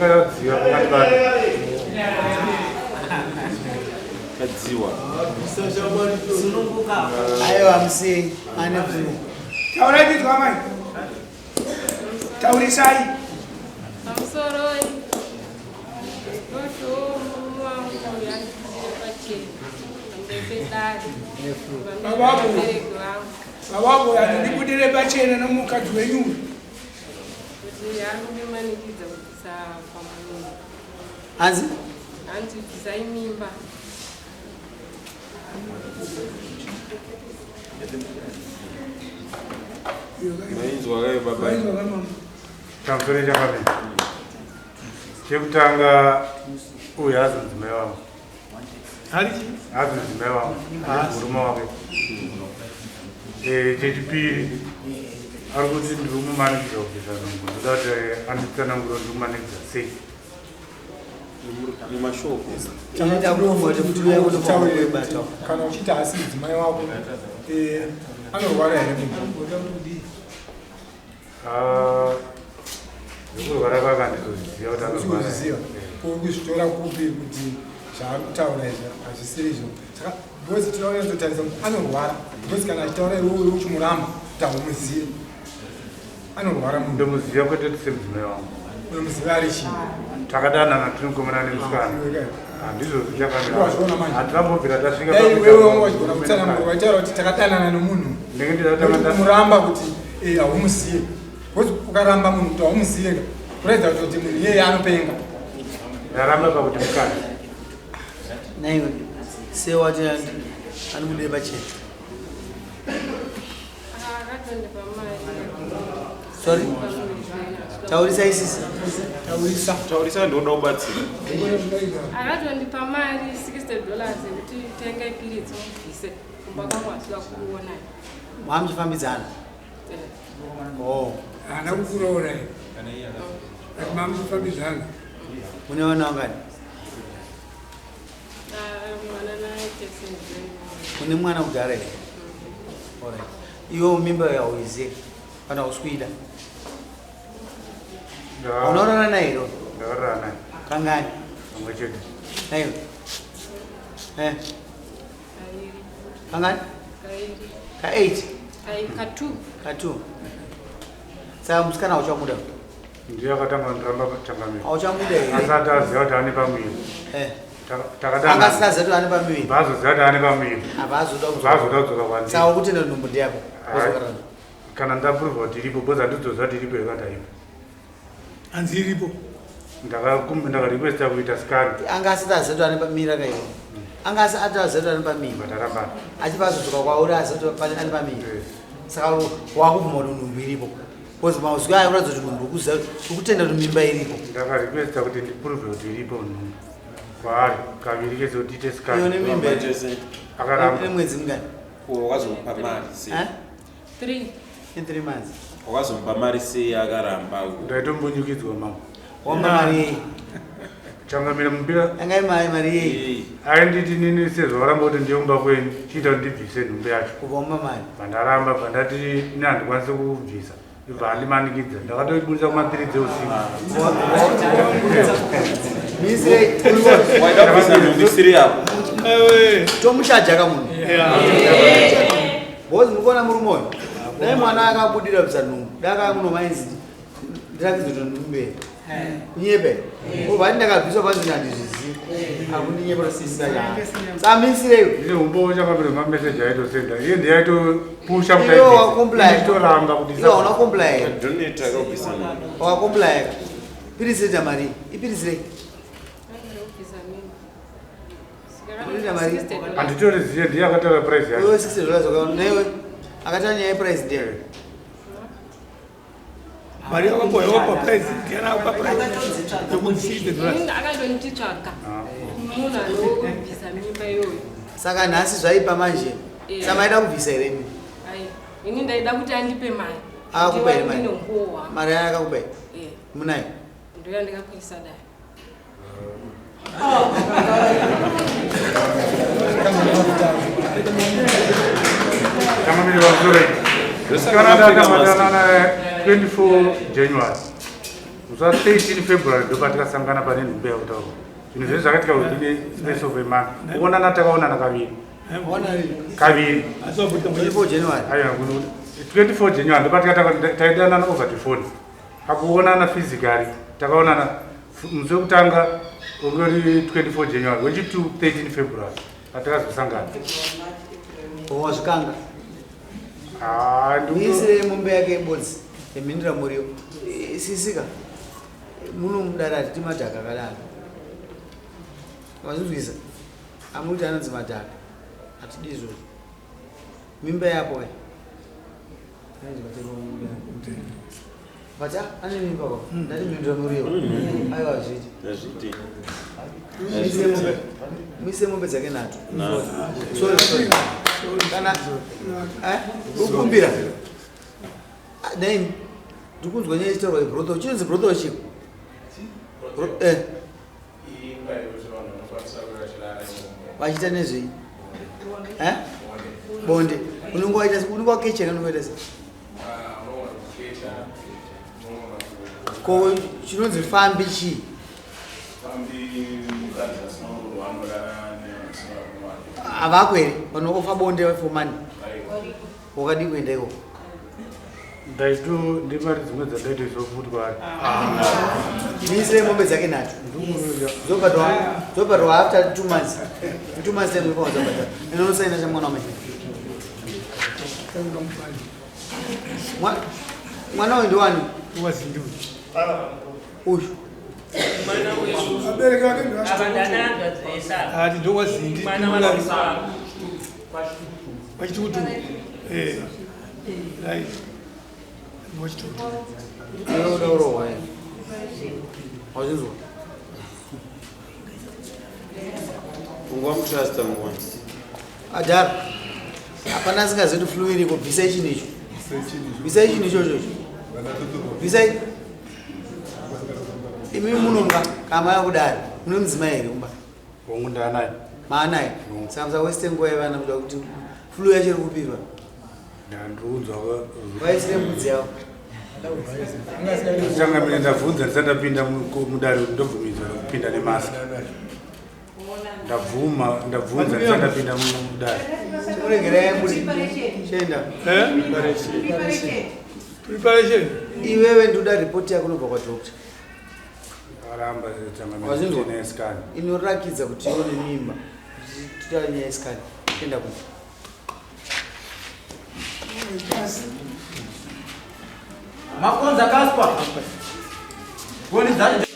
Ndikadziwa pakati. Kadziwa. Sununguka. Aiwa, musiyei ane pfungwa. Taurai kuitwa mai. Taurisai. Pamusoroi. Ndotiwo murume wangu yandibudire pachena pamberi pedare. Babapo. Vabereki vangu. Babapo yandibudire pachena nomukadzi wenyu uyu. Kuti ari kundimanikidza kubvisa pamuviri. Hanzi? Hanzi bvisai mimba. Mainzwa kai baba? Vaizwa kamama. Pamusoro chakadai. Chekutanga uyu hazi mudzimai wangu. Hazi mudzimai wangu. Murume wake. Chechipiri ari kuti ndiri kumumanikidza kubvisa nhumbu. Ndoda kuti anditsanangure kuti ndiri kumanikidza sei. Nemashoko. Tinoda kufunga kuti uya Taurire kunobatwa. kuti kana uchiti asi mudzimai wako, anorwara here munhu? Ah, zvekurwara kwake handizozviziva kuti anorwara. Usikuziva uri kuzvitora kupi kuti zvaari kutaura izvi hazvisiri izvo? Saka because tinototarisa kuti anorwara, because kana achitaura iwewe uchimuramba kuti haumuzivi, anorwara munhu. Ndomuziva kwete kuti semudzimai wangu. Unomuziva ari chii? Takadanana tiri mukomana nemusikana. Handizvo. Wazviona manje. Hatinambobvira tasvika. Dai iwewe wanga wachigona kutsanangura, waitaura kuti takadanana nomunhu. Ndinenge ndinatanga. Muramba kuti haumuzive, because ukaramba munhu kuti haumuzive ka, kuratidza kuti munhu iyeye anopenga. Ndaramba pakuti mukadzi. Naiwe sewati anobudire pachena. Akatondipa mari. Sorry, taurisa isisi. Taurisa. Taurisa, ndoda kubatsira. Akatondipa mari $60 yekuti tengai piritsi mubvise kumba kwangu, asida kuonai. Mamuchifambidzana? Oh. Haana kukuroora here? Ati mamufambidzana. Mune vana vangani? Mwana naJackson. Une mwana kudhara here? Alright. Iwe mimba yauiziva kana hausi kuida? Unorara naye here? Ndakarara naye. Kangani? Kamwe chete. Naiwe? Eh. Kangani? Ka8? Ka2. Ka2. Saka musikana hauchamuda? Ndiye akatanga kundiramba, changamire. Hauchamuda here? Asati aziva kuti ane pamuviri. Anga asina aziva kuti ane pamuviri? Bvazoziva kuti ane pamuviri. Abva azoda. Bvazoda kudzoka kwandiri. Saka ukutenda kuti nhumbu ndeyako? Hai. Kana ndaprova kuti iripo, because handidzoziva kuti iripo here kana haipo. Hanzi iripo. Ndakarequesta kuita scan. Anga asati aziva kuti ane pamira kaiwo? Anga asati aziva kuti ane pamiri? Vatarambana. Achibva azodzoka kwauri asati ane pamiri? Saka wakubvuma kuti nhumbu iripo, because mazwi aya kuratidza kuti nhumbu ukuziva, ukutenda kuti mimba iripo. Ndakarequesta kuti ndiprove kuti iripo nhumbu kwaari kaviri kese kuti tiite scan. Iyo nemimba. Akaramba. Ine mwedzi mingani? Wakazomupa mari sei? Eh? 3. In 3 months. Wakazomupa mari sei akaramba? Ndaitombunyikidzwa, mama. Wamba mari yei? Changamire, mupira. Yanga imari mari yei? Ainditi nini sezvo waramba kuti ndiye kumba kwenyu, chiita kuti ndibvise nhumbu yacho. Kubva wamba mari? Pandaramba, pandati ini handikwanisi kubvisa, ibva andimanikidza. Ndakatoibudisa kuma3 dzeusiku. Waida kubvisa nhumbu isiri yako? Tomushaja munhu, because mukuona murume uyu, dai mwana akabudira bvisa nhumbu, dai akamunomainzi ndirakidze kuti nhumbu here, kunyepe obva ati ndakabviswa panzi handizvizivi, akundinyepa sisa samisirei. Ndine umbowo, changamire, mameseji aitosenda. Iye ndiye aitopusha. Iwe wacomply. Itoramba kuti. Iwe hauna comply. Donate akabvisa nhumbu. Wakacomply. Piritsi reta mari ipiritsi rei? Kubvisa mimba. Unoita mari? Handitoriziye, ndiye akataura price yacho. Iwe $60 wakaona naiwe akataura nyaya yeprice ndiye. Mari yakapiwa, yakapa price ndiani? Akupa price yekuti $60? Akatonditi tsvaga munhu anobvisa mimba iyoyo. Saka nhasi zvaipa manje? Eh. Saka maida kubvisa here imi? Ai, ini ndaida kuti andipe mari. Akakupa here mari? Ndinongowa. Mari yayo akakupa here? Eh. Munayo? Ndoya ndikakuisa dai. Changamire, pamusoro. Kana takabatana 24 January, musi Musi wa 13 February ndopatikasangana pane nhumbi yakutaura. Zvinhu zvese zvakaitika within a space of a month. Kuonana takaonana kaviri. Kaviri. 24 January. Aiwa, 24 January ndopatikatanga taidanana over the phone. Pakuonana physically takaonana musi wekutanga unge uri 24 January, wechi2 13 February patakazosangana. Wazvikanga. Ah, Muisire mombe yake yebodzi yemhindura muriwo. Sisika. Muno mudare hatiti madhaka akadaro. Wazvinzwisa? Amuti anonzi madhaka. Hatidi izvozvo. Mimba yapo kai. But ah, ane mimba kwa. Ndati mhindura muriwo. Aiwa hazviiti. Hazviiti. Muise mombe. Muise mombe dzake nhatu. Nhatu. Sorry, sorry. Kana eh ukumbira. Ah, Name. Ndikunzwa nyaya ichitaurwa yebrothel. Chinonzi brothel chiko? Eh. Vachiita nezvei? Eh? Bonde. Unenge waita unenge wakechera unenge waita sei? Ko chinonzi fambi chii? Havako here vanofa bonde for money? Wakadii kuenda ikoko? Ndaito ndimari dzimwe dzandaitoiswa futi kwaari. Muisire mombe dzake nhatu. Dzobhadharwa after 2 months. In 2 months time unofanira kudzobhadhara. Ende unosaina chamwana wamai. Mwana uyu ndiwani? Uyu. Abereki vake Ati ndokwazindi pachitukutu. Eh. Right. Wachitukutu. Iwe uda kurohwa here? Wazvinzwa? Ungamutrasta nguva. Adhara. Hapana asingazivi kuti flu iriko. Bvisai chinhu icho. Bvisai chinhu ichocho icho. Bvisai. Imi munonga kana mava kudare mune mudzimai here kumba? Hongu ndaanaye. Maanaye. Saka musaweste nguva yevana kuda kuti flu yacho iri kupirwa. Ndandiunzwa Vaisire mbudzi yavo. Changamire ndabvunza ndisati ndapinda mudare kuti ndobvumidzwa kupinda nemask. Ndabvuma ndabvunza ndisati ndapinda mudare. Chimuregerai mbudzi. Chienda. Eh? Preparation. Iwewe ndoda ripoti yako inobva kwadoctor. Aramba changamire Wazvinzwa? nescan. Inorakidza kuti iwe une mimba. Titaura nyaya yescan. Enda kuno. Makonza Kaspa. Goni dzacho.